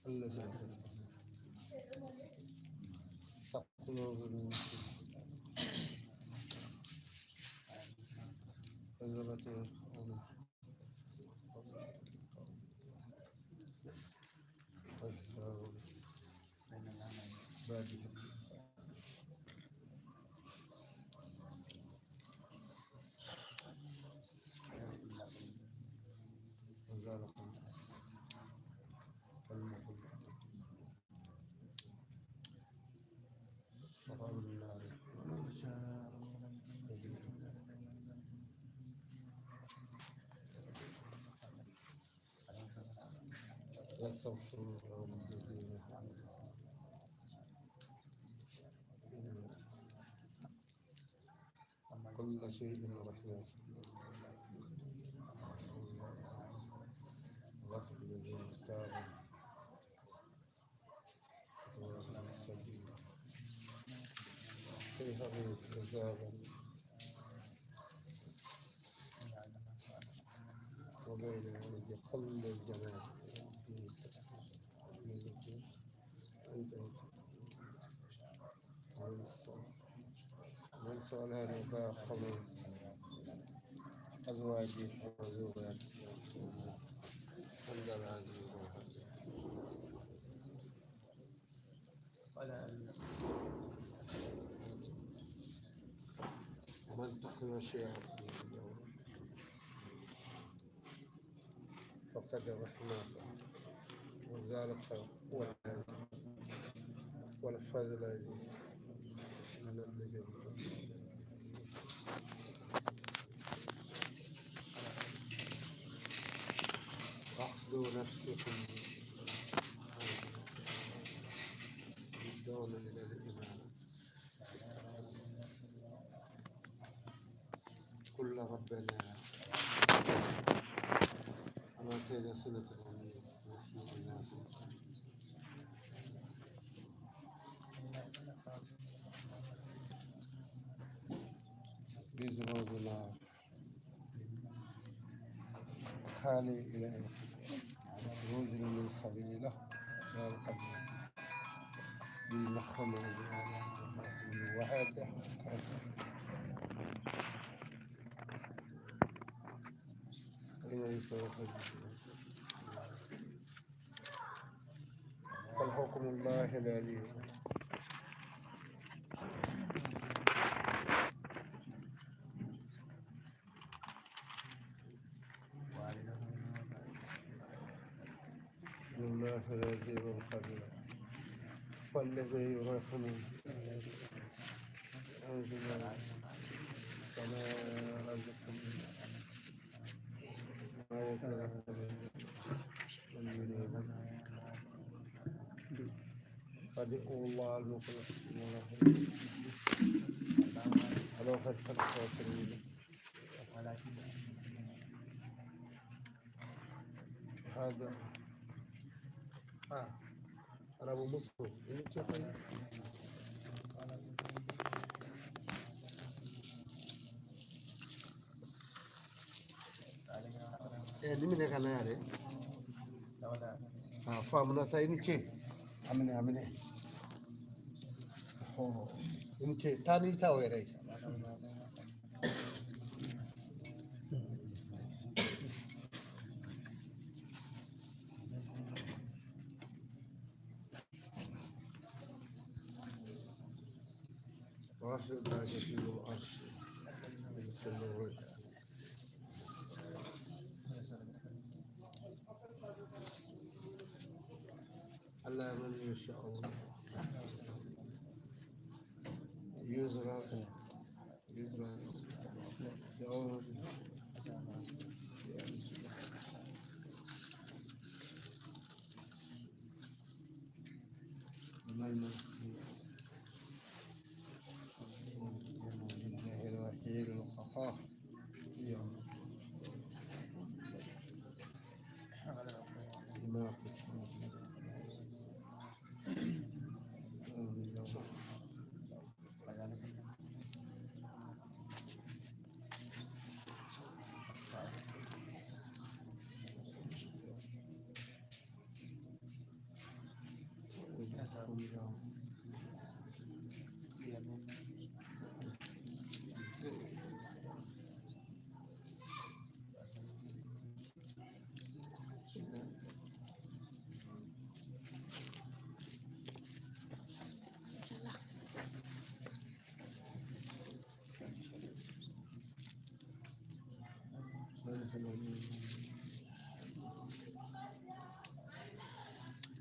الذي تقلب من كذبت القوم والحساب بعدهم وزال كلمة وقال النار يستغفر الله الذين كل شيء رحمة غفر الذين تابوا كيف عذابا وبين يدي قل الجناب التي أنت من سؤالها نباق من أزواجه وزوجاته عند العزيز الحكيم. ومن تحت شيعته فقد رحمه وذلك هو والفضل العزيز من الذي أخذوا نفسكم يدون إلى الإيمان كل ربنا أماتينا سنة نحن الناس بذنوبنا خالي إلى خروج من سبيله ذلك بمخرم وهذا فالحكم الله العلي الله العزيز الخبير والذي يرحم أنزل كما رزقكم ما يتذكر من يريد فادعوا الله المخلص على خير الخاسرين. هذا أبو مصطفى ni minɛ ka na yɛrɛ a faamuna sa i ni ce a minɛ a minɛ i ni ce taa n'i ta o yɛrɛ ye. ورفع كثير العرش من على من يشاء الله يزرع يزرع الوحيد القهار ما في السماء. يوم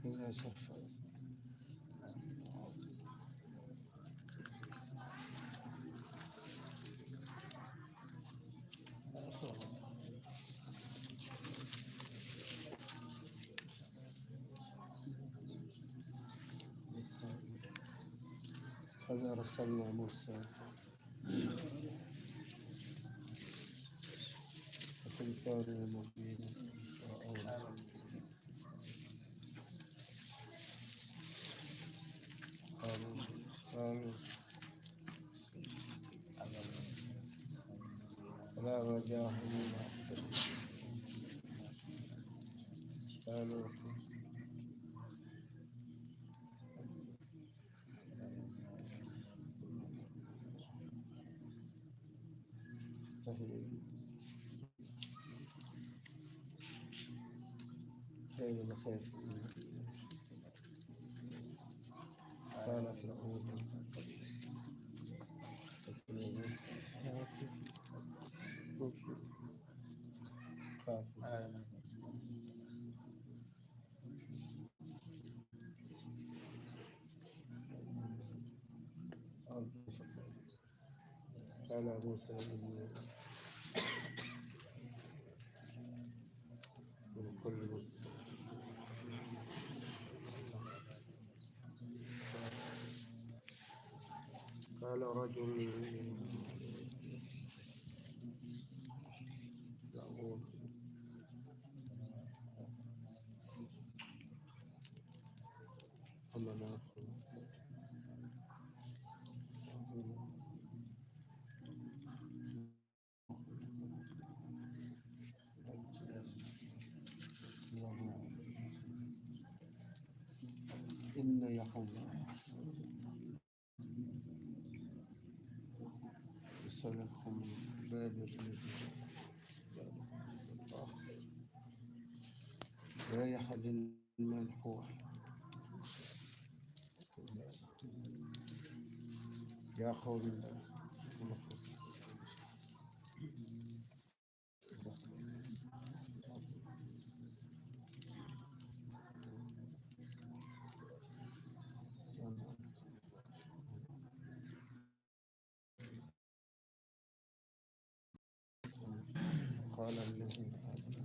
إلا سوف قد أرسلنا موسى وسلطان مبين فرعون قالوا لا رجاهم قالوا خير خير. قال فرعون قال موسى من كل قال رجل يعقوب أما إن يحوى صلحهم باب لا يحد المنحوح يا قوم الله قال الذين آمنوا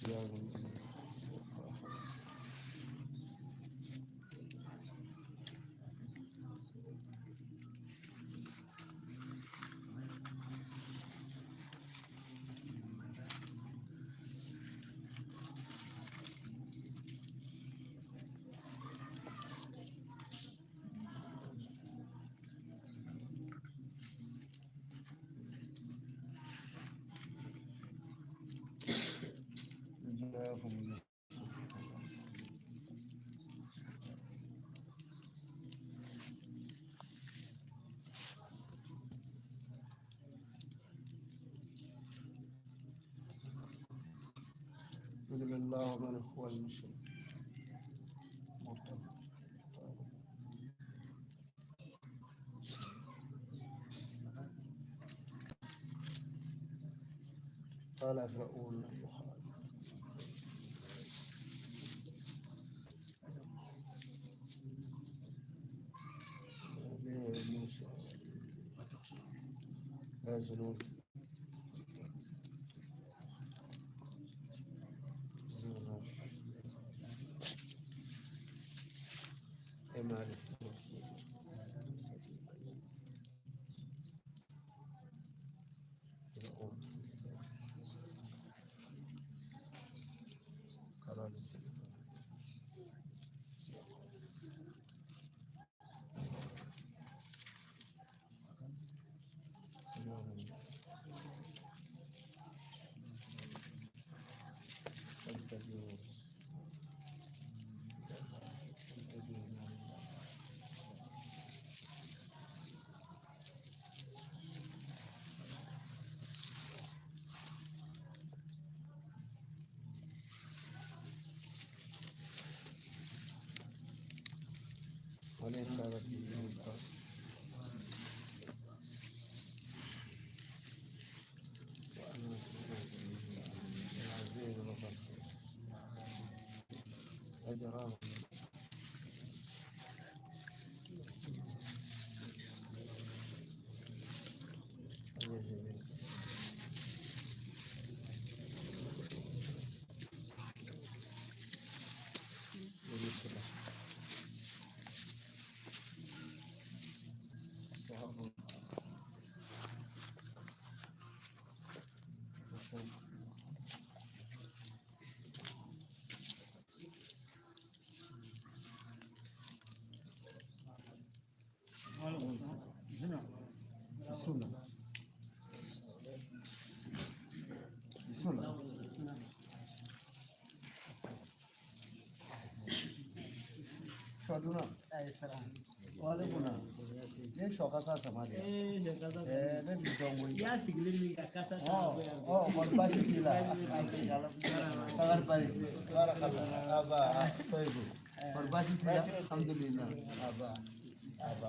يا رب يضل الله من هو المشرك مرتد. قال فرعون موسى لا زنون وليس ربي. العزيز الغفور أجراه Bismillah. Bismillah. Shoduna. Waalaikum. Ne shokasa samadi. Eh, ne bidongo. Ya sigilen min ka kasa. Oh, oh, baasi t'i la. Sagar bari. Barakallah. Aba, toyibu. Kɔri baasi t'i la? Alhamdulillah. Aba, aba.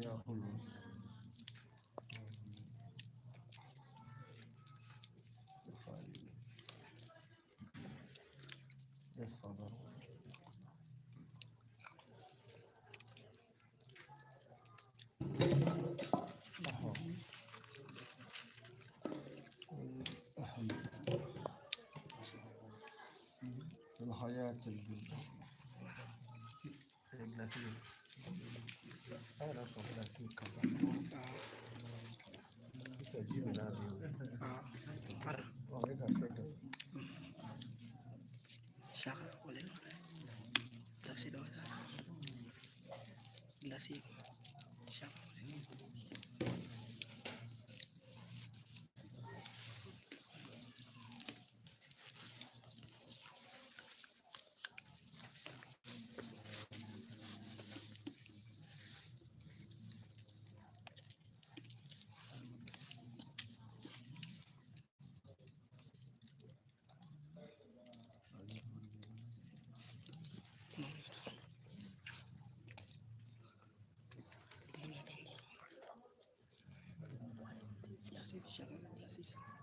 Ya hulu. يصبر. الحياة الدنيا. Shaka wala glasi dɔ ta glasi shaka wala. Glasi shaka glasi shaka.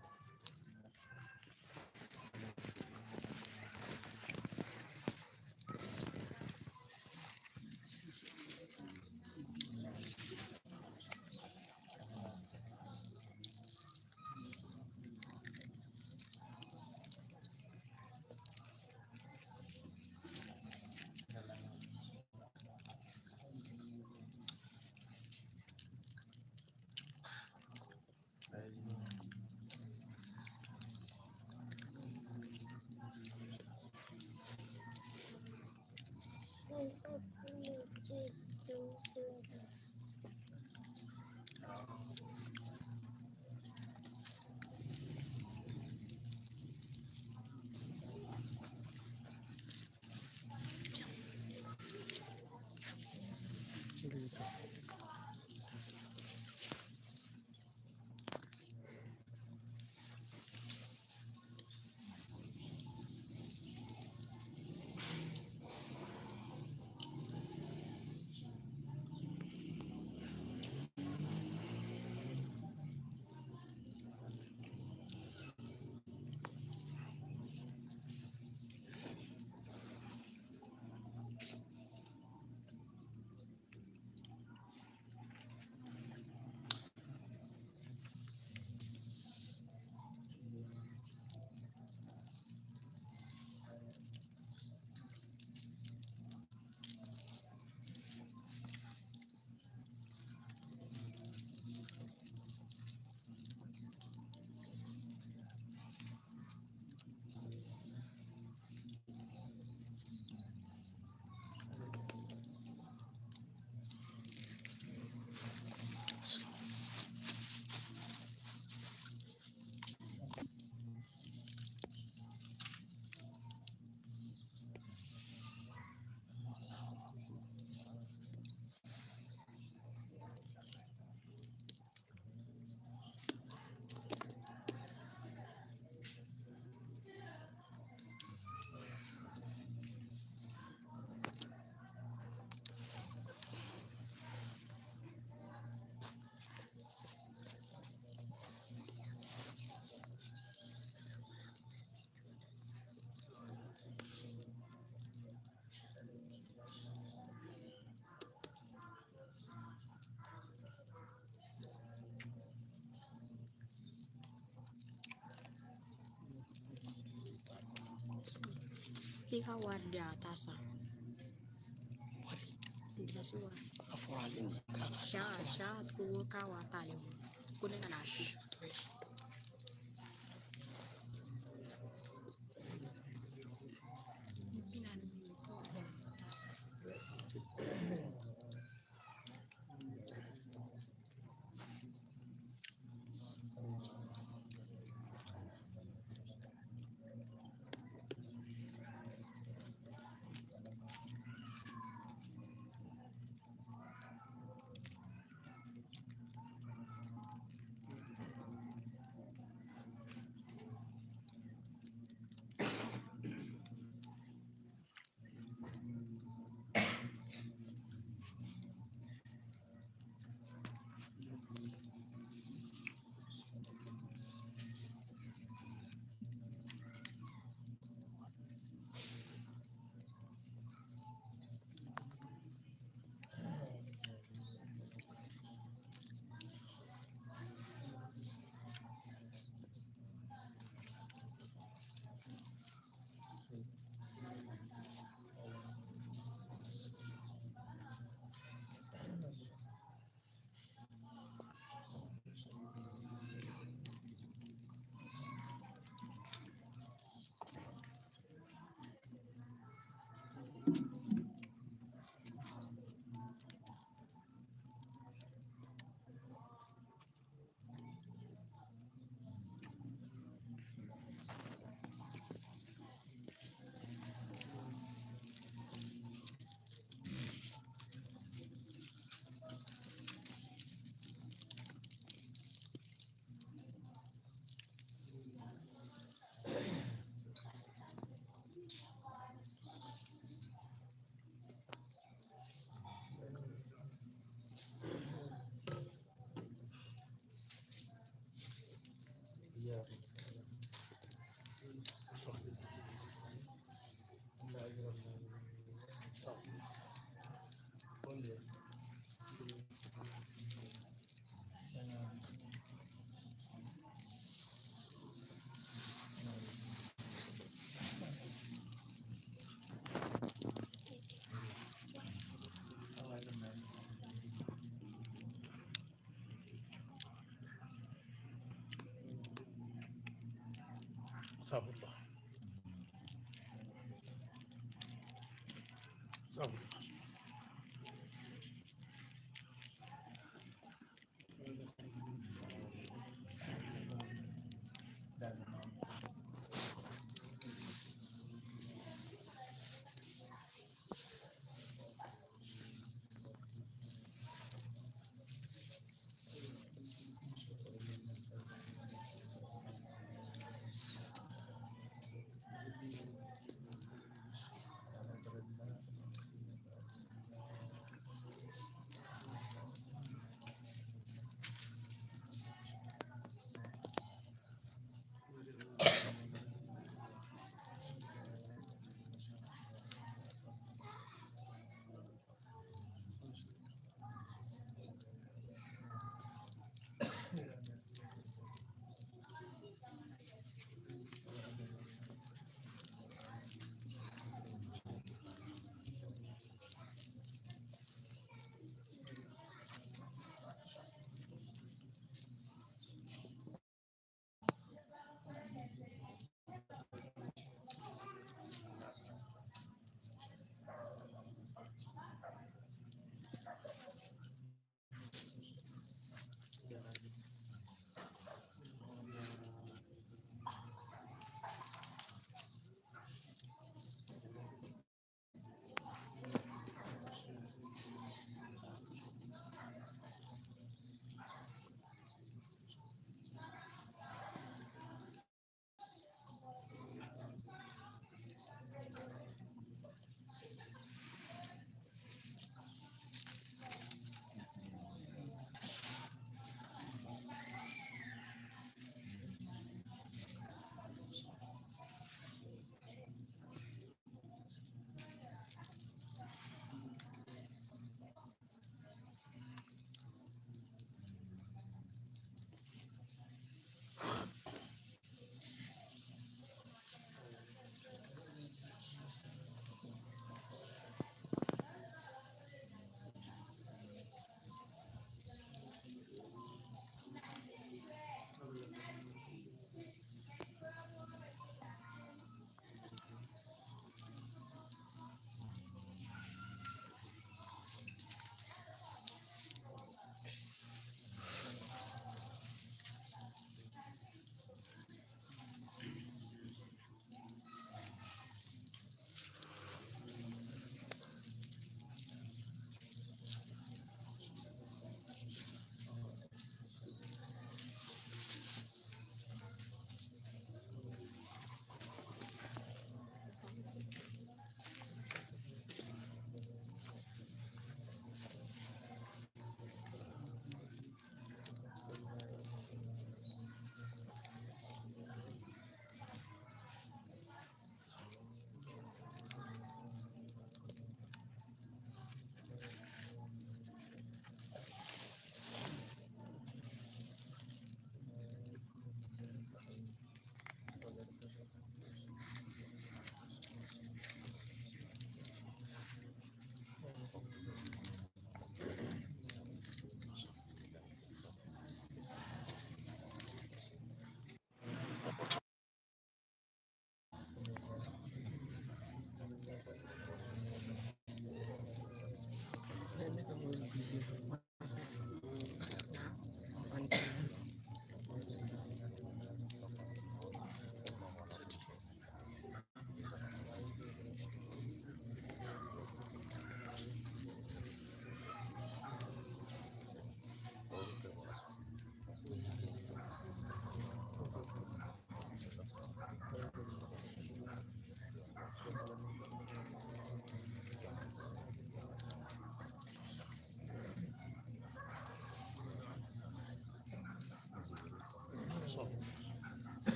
I ka wari di yan a t'a san. Wari? Gilasi wari. A fɔra ale de k'a ka san. Siya ko k'a wari t'ale bolo. Ko ne ka n'a f'i ye. 40 b'i bolo, t'a san. Estağfurullah. Estağfurullah.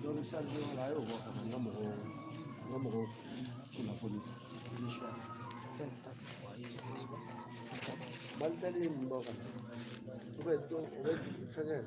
Dɔ bɛ charge yɔrɔ la, a y'o bɔ ka na n ka mɔgɔw kunnafoni. Malitel ye nin bɔ ka na u bɛ dɔn, u bɛ fɛngɛ.